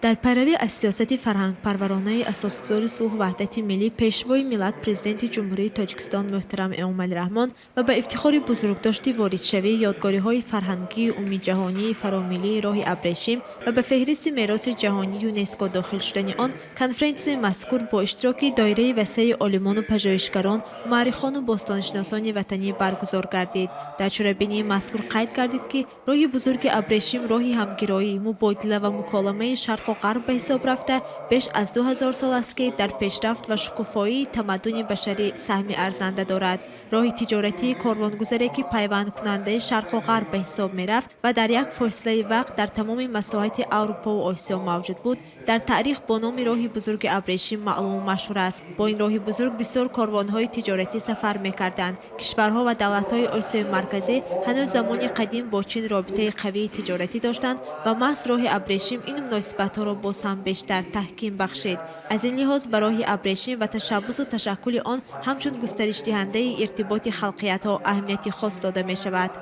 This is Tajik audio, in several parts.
Дар пайравӣ аз сиёсати фарҳангпарваронаи Асосгузори сулҳу ваҳдати миллӣ, Пешвои миллат, Президенти Ҷумҳурии Тоҷикистон муҳтарам Эмомалӣ Раҳмон ва ба ифтихори бузургдошти воридшавии ёдгориҳои фарҳангии умумиҷаҳонии фаромиллии роҳи абрешим ва ба феҳристи мероси ҷаҳонии ЮНЕСКО дохил шудани он, конференсияи мазкур бо иштироки доираи васеи олимону пажӯҳишгарон, муаррихону бостоншиносони ватанӣ баргузор гардид. Дар чорабинии мазкур қайд гардид, ки роҳи бузурги абрешим роҳи ҳамгироӣ, мубодила ва муколамаи шарқу ғарб ба ҳисоб рафта, беш аз 2000 сол аст, ки дар пешрафт ва шукуфоии тамаддуни башарӣ саҳми арзанда дорад. Роҳи тиҷоратии корвонгузаре, ки пайвандкунандаи шарқу ғарб ба ҳисоб мерафт ва дар як фосилаи вақт дар тамоми масоҳати Аврупову Осиё мавҷуд буд, дар таърих бо номи роҳи бузурги абрешим маълуму машҳур аст. Бо ин роҳи бузург бисёр корвонҳои тиҷоратӣ сафар мекарданд. Кишварҳо ва давлатҳои Осиёи Марказӣ ҳанӯз замони қадим бо Чин робитаи қавии тиҷоратӣ доштанд ва маҳз роҳи абрешим ин муносибатҳоро боз ҳам бештар таҳким бахшид. Аз ин лиҳоз ба роҳи абрешим ва ташаббусу ташаккули он ҳамчун густаришдиҳандаи иртиботи халқиятҳо аҳамияти хос дода мешавад.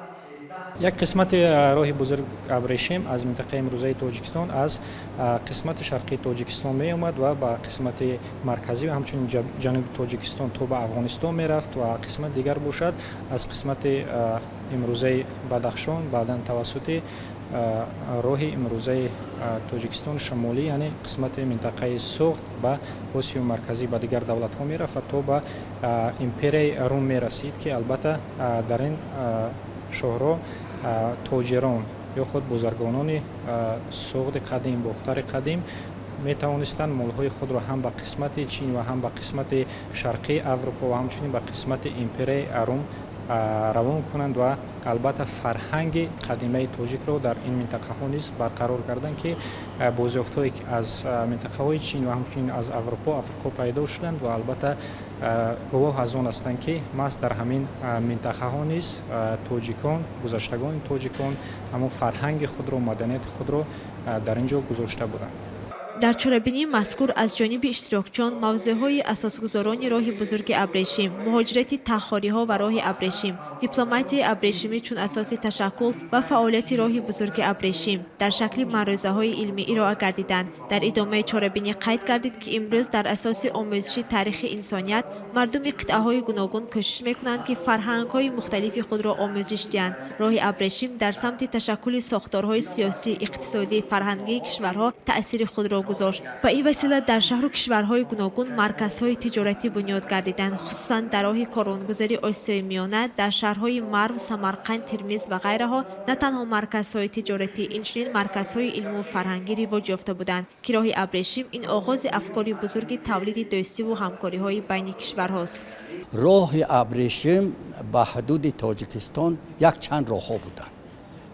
Як қисмати роҳи бузург абрешим аз минтақаи имрӯзаи Тоҷикистон, аз қисмати шарқии Тоҷикистон меомад ва ба қисмати марказӣ ва ҳамчунин ҷануби Тоҷикистон то ба Афғонистон мерафт ва қисмати дигар бошад, аз қисмати имрӯзаи Бадахшон, баъдан тавассути роҳи имрӯзаи Тоҷикистони шимолӣ, яъне қисмати минтақаи Суғд, ба Осиёи Марказӣ, ба дигар давлатҳо мерафт ва то ба империяи Рум мерасид, ки албатта дар ин шоҳроҳ тоҷирон ё худ бозаргонони Суғди қадим, Бохтари қадим метавонистанд молҳои худро ҳам ба қисмати Чин ва ҳам ба қисмати шарқии Аврупо ва ҳамчунин ба қисмати империяи Рум равон кунанд ва албатта фарҳанги қадимаи тоҷикро дар ин минтақаҳо низ барқарор карданд, ки бозёфтҳое ки аз минтақаҳои Чин ва ҳамчунин аз Аврупо, Африқо пайдо шуданд ва албатта гувоҳ аз он ҳастанд, ки маҳз дар ҳамин минтақаҳо низ тоҷикон, гузаштагони тоҷикон ҳамон фарҳанги худро, маданияти худро дар ин ҷо гузошта буданд. Дар чорабинии мазкур аз ҷониби иштирокчиён мавзӯъҳои асосгузорони роҳи бузурги абрешим, муҳоҷирати тахориҳо ва роҳи абрешим, дипломатияи абрешимӣ чун асоси ташаккул ва фаъолияти роҳи бузурги абрешим дар шакли маърӯзаҳои илмӣ ироа гардиданд. Дар идомаи чорабинӣ қайд гардид, ки имрӯз дар асоси омӯзиши таърихи инсоният мардуми қитъаҳои гуногун кӯшиш мекунанд, ки фарҳангҳои мухталифи худро омӯзиш диҳанд. Роҳи абрешим дар самти ташаккули сохторҳои сиёсӣ, иқтисодӣ, фарҳангии кишварҳо таъсири худро гузошт. Ба ин васила дар шаҳру кишварҳои гуногун марказҳои тиҷоратӣ бунёд гардиданд. Хусусан дар роҳи корвонгузари Осиёи Миёна дар шаҳрҳои Марв, Самарқанд, Термиз ва ғайраҳо на танҳо марказҳои тиҷоратӣ, инчунин марказҳои илму фарҳангӣ ривоҷ ёфта буданд, ки роҳи абрешим ин оғози афкори бузурги тавлиди дӯстиву ҳамкориҳои байни кишварҳост. Роҳи абрешим ба ҳудуди Тоҷикистон якчанд роҳҳо буданд.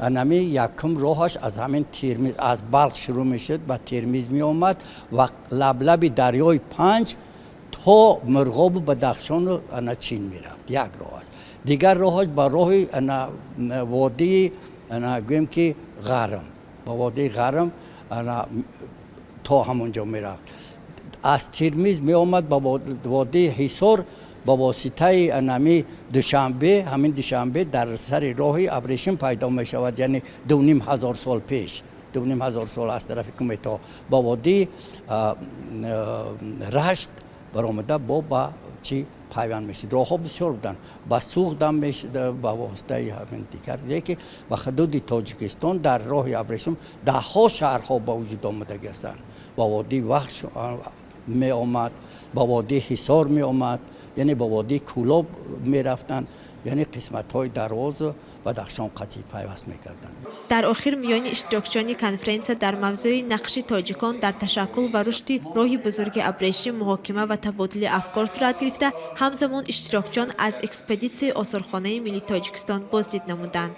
Анами якум роҳаш аз ҳамин Термиз, аз Балх шурӯъ мешуд, ба Термиз меомад ва лаблаби дарёи Панҷ то Мурғобу Бадахшону ана Чин мерафт, як роҳаш. Дигар роҳаш ба роҳи ана водии ана гӯем ки Ғарм, ба водии Ғарм ана то ҳамон ҷо мерафт. Аз Термиз меомад ба водии Ҳисор, ба воситаи анами Душанбе. Ҳамин Душанбе дар сари роҳи абрешим пайдо мешавад, яъне 2500 сол пеш, 2500 сол аз тарафи кумето ба водии Рашт баромада бо ба чӣ пайванд мешуд. Роҳҳо бисёр буданд, ба Суғдам мешуд ба воситаи ҳамин дигар. Лекин ба ҳудуди Тоҷикистон дар роҳи абрешим даҳҳо шаҳрҳо ба вуҷуд омадагӣ ҳастанд. Ба водии Вахш меомад, ба водии Ҳисор меомад, яъне ба водии Кӯлоб мерафтанд, яъне қисматҳои Дарвозу Бадахшон қатъӣ пайваст мекарданд. Дар охир миёни иштирокчиёни конференсия дар мавзӯи нақши тоҷикон дар ташаккул ва рушди роҳи бузурги абрешим муҳокима ва табодули афкор сурат гирифта, ҳамзамон иштирокчиён аз экспозитсияи Осорхонаи миллии Тоҷикистон боздид намуданд.